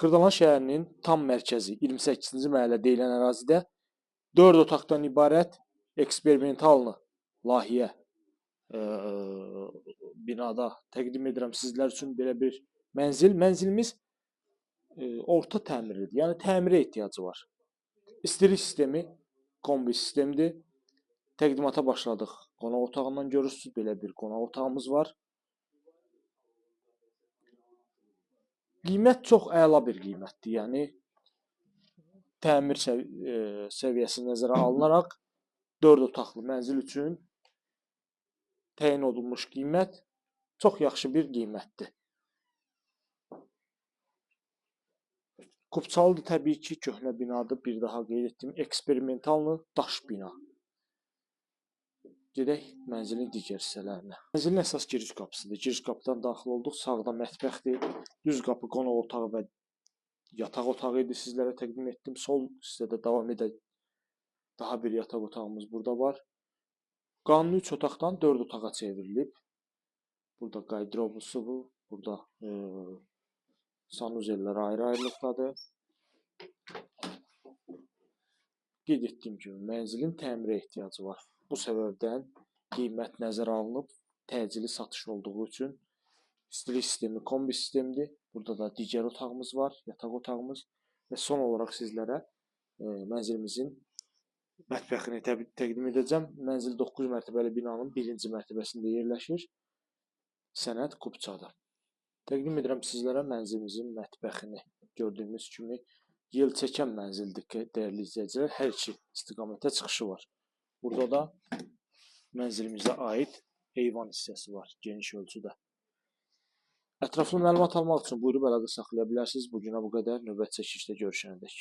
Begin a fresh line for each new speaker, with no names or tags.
Kırdalan şəhərinin tam mərkəzi 28-ci məhəllə deyilən ərazidə 4 otaqdan ibarət eksperimental layihə binada təqdim edirəm sizlər üçün belə bir mənzil. Mənzilimiz orta təmirlidir, yəni təmirə ehtiyacı var. İstilik sistemi kombi sistemdir. Təqdimata başladıq. Qonaq otağından görürsünüz, belə bir qonaq otağımız var. Qiymət çox əla bir qiymətdir. Yəni təmir səviyyəsi nəzərə alınaraq 4 otaqlı mənzil üçün təyin olunmuş qiymət çox yaxşı bir qiymətdir. Kupçalıdır təbii ki, köhnə binadır. Bir daha qeyd etdiyim eksperimentallı daş bina. Gedək mənzilin digər hissələrinə. Mənzilin əsas giriş qapısıdır. Giriş qapıdan daxil olduq. Sağda mətbəxdir. Düz qapı qonaq otağı və yataq otağı idi. Sizlərə təqdim etdim. Sol hissədə davam edək. Daha bir yataq otağımız burada var. Qanuni 3 otaqdan 4 otağa çevrilib. Burada qaydırobusu bu. Burada sanuzellər ayrı-ayrılıqdadır. Qeyd etdiyim kimi mənzilin təmirə ehtiyacı var. Bu səbəbdən qiymət nəzərə alınıb, təcili satış olduğu üçün istilik sistemi kombi sistemdir. Burada da digər otağımız var, yataq otağımız və son olaraq sizlərə mənzilimizin mətbəxini təqdim edəcəm. Mənzil 9 mərtəbəli binanın 1-ci mərtəbəsində yerləşir. Sənəd Kupçadır. Təqdim edirəm sizlərə mənzilimizin mətbəxini. Gördüyünüz kimi yel çəkən mənzildir ki, dəyərli izləyicilər, hər iki istiqamətə çıxışı var. Burada da mənzilimizə aid eyvan hissəsi var, geniş ölçüdə. Ətraflı məlumat almaq üçün buyurub əlaqə saxlaya bilərsiniz. Bugünə bu qədər. Növbəti çəkilişdə görüşənədək.